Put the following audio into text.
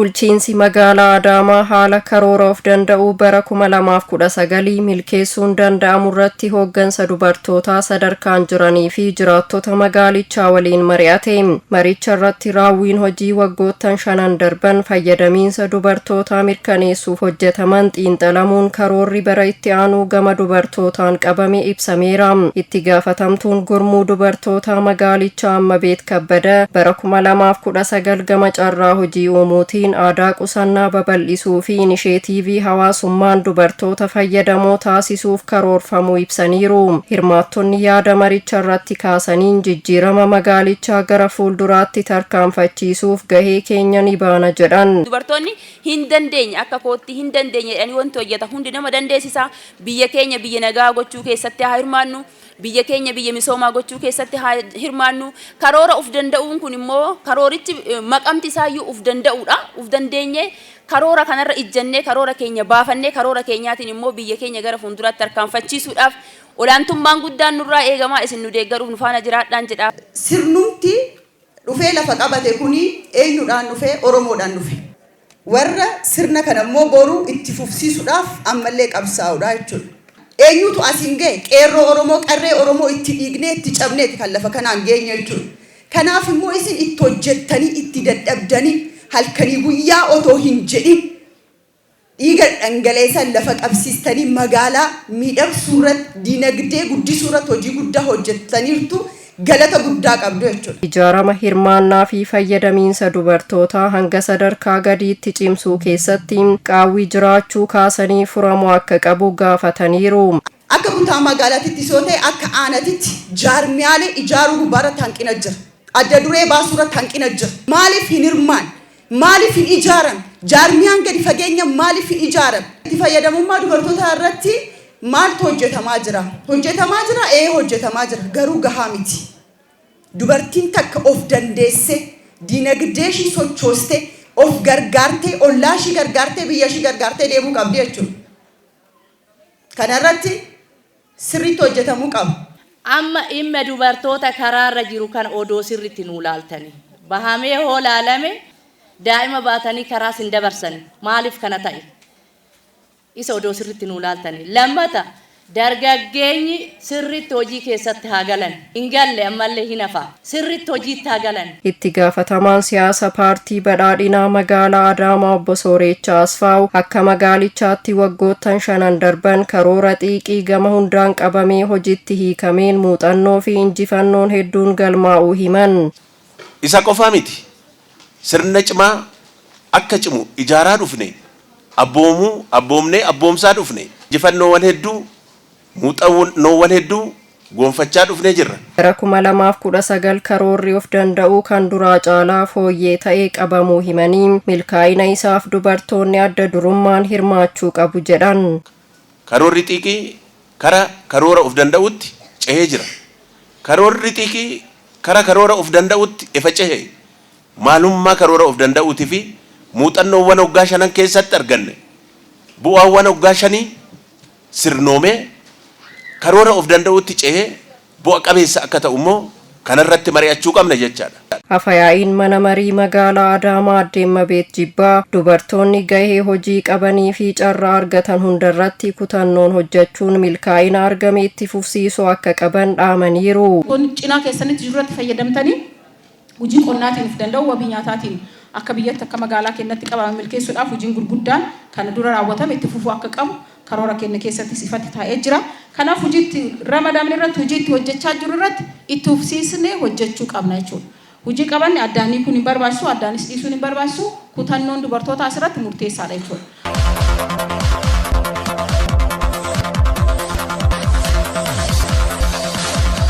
Bulchiinsi magaalaa Adaamaa haala karoora of danda'uu bara 2019 milkeessuun danda'amurratti hooggansa dubartootaa sadarkaan jiranii fi jiraattota magaalichaa waliin mari'ate. Maricha irratti raawwiin hojii waggoottan shanan darban fayyadamiinsa dubartootaa mirkaneessuuf hojjetaman xiinxalamuun karoorri bara itti aanuu gama dubartootaan qabame ibsameera. Itti gaafatamtuun gurmuu dubartootaa magaalichaa Ammabeet Kabbada bara 2019 gama carraa hojii uumuutiin, aadaa qusannaa babal'isuu fi inisheetiivii hawaasummaan dubartoota fayyadamoo taasisuuf karoorfamuu ibsaniiru. Hirmaattonni yaada maricha irratti kaasaniin jijjiirama magaalichaa gara fuulduraatti tarkaanfachiisuuf gahee keenya ni baana jedhan. Dubartoonni hin dandeenye, akka kootti hin dandeenye jedhanii wanti hojjetan hundi nama dandeessisa. Biyya keenya biyya nagaa gochuu keessatti haa hirmaannu. Biyya keenya biyya misoomaa gochuu keessatti haa hirmaannu. Karoora uf danda'uun kun immoo, karoorichi maqamti isaayyuu uf danda'uudha. Uf dandeenye karoora kanarra ijjannee, karoora keenya baafannee, karoora keenyaatiin immoo biyya keenya gara fuulduraatti tarkaanfachiisuudhaaf olaantummaan guddaan nurraa eegamaa. Isin nu deeggaruuf nu faana jiraadhaan jedha. Sirnumti dhufee lafa qabate kuni eenyudhaan dhufe? Oromoodhaan dhufe. Warra sirna kana immoo boru itti fufsiisuudhaaf ammallee qabsaa'uudha jechuudha. Eenyutu asiin gahe? Qeerroo Oromoo, qarree Oromoo itti dhiignee, itti cabneeti kan lafa kanaan geenye jechuudha. Kanaaf immoo isin itti hojjettanii, itti dadhabdanii, halkanii guyyaa otoo hin jedhin dhiiga dhangaleessan lafa qabsiistanii magaalaa miidhagsuu irratti, dinagdee guddisuu irratti hojii guddaa hojjettaniirtu, galata guddaa qabdu jechuudha. Ijaarama hirmaannaa fi fayyadamiinsa dubartootaa hanga sadarkaa gadiitti cimsuu keessatti qaawwi jiraachuu kaasanii furamuu akka qabu gaafataniiru. Akka kutaa magaalaatitti yoo ta'e, akka aanatitti jaarmiyaalee ijaaruu gubbaarratti hanqina jira. Adda duree baasuu irratti hanqina jira. Maaliif hin hirmaan? Maaliif hin ijaaran? Jaarmiyaan gadi fageenya maaliif hin ijaaran? Itti fayyadamummaa dubartootaa irratti maaltu hojjetamaa jira? Hojjetamaa jira? Ee, hojjetamaa jira. Garuu gahaa miti. Dubartiin takka of dandeessee, dinagdee ishii sochoostee, of gargaartee, ollaa ishii gargaartee, biyya ishii gargaartee deemuu qabdi jechuudha. Kana irratti sirriitti hojjetamuu qaba. Amma dhimma dubartoota karaarra jiru kana odoo sirriitti nuu laaltanii. Bahamee hoo laalame, daa'ima baatanii karaa sin dabarsani. Maaliif kana ta'e? Isa odoo sirriitti nuu laaltanii. Lammata, dargaggeenyi sirriitti hojii keessatti haa galan. Hin galle, ammallee hin hafa. Sirriitti hojiitti haa galan. Itti gaafatamaan siyaasa paartii badhaadhinaa magaalaa Adaamaa obbo Soorecha Asfaaw akka magaalichaatti waggoottan shanan darban karoora xiiqii gama hundaan qabamee hojiitti hiikameen muuxannoo fi injifannoon hedduun galmaa'uu himan. Isa qofaa miti. Sirna cimaa akka cimu ijaaraa dhufne, abboomuu, abboomnee, abboomsaa dhufne, injifannoowwan hedduu, muuxannoowwan hedduu gonfachaa dhufnee jirra. Bara 2019 karoorri of danda'uu kan duraa caalaa fooyyee ta'ee qabamuu himanii, milkaa'ina isaaf dubartoonni adda durummaan hirmaachuu qabu jedhan. Karoorri xiiqii kara karoora of danda'utti cehee jira. Karoorri xiiqii kara karoora of danda'utti efa cehe, maalummaa karoora of danda'uutii fi muuxannoowwan waggaa shanan keessatti arganne, bu'aawwan waggaa shanii sirnoomee karoora of danda'utti cehee bu'a qabeessa akka ta'u immoo kanarratti mari'achuu qabna jechaadha. Afayaa'iin mana marii magaalaa Adaamaa Aadde Mabeet Jibbaa dubartoonni gahee hojii qabanii fi carraa argatan hundarratti kutannoon hojjechuun milkaa'ina argame itti fufsiisuu akka qaban dhaamaniiru. Kun cinaa keessanitti jirurratti fayyadamtanii hojii qonnaatiin of danda'u, wabii nyaataatiin akka biyyatti, akka magaalaa keenyatti qabame milkeessuudhaaf hojiin gurguddaan kana dura raawwatame itti fufuu akka qabu karoora keenya keessattis ifatti taa'ee jira. Kanaaf hojiitti ramadamne irratti, hojii itti hojjechaa jiru irratti itti fufsiisnee hojjechuu qabna jechuudha. Hojii qabanne addaanii kun hin barbaachisu, addaanis dhiisuun hin barbaachisu, kutannoon dubartoota asirratti murteessaadha jechuudha.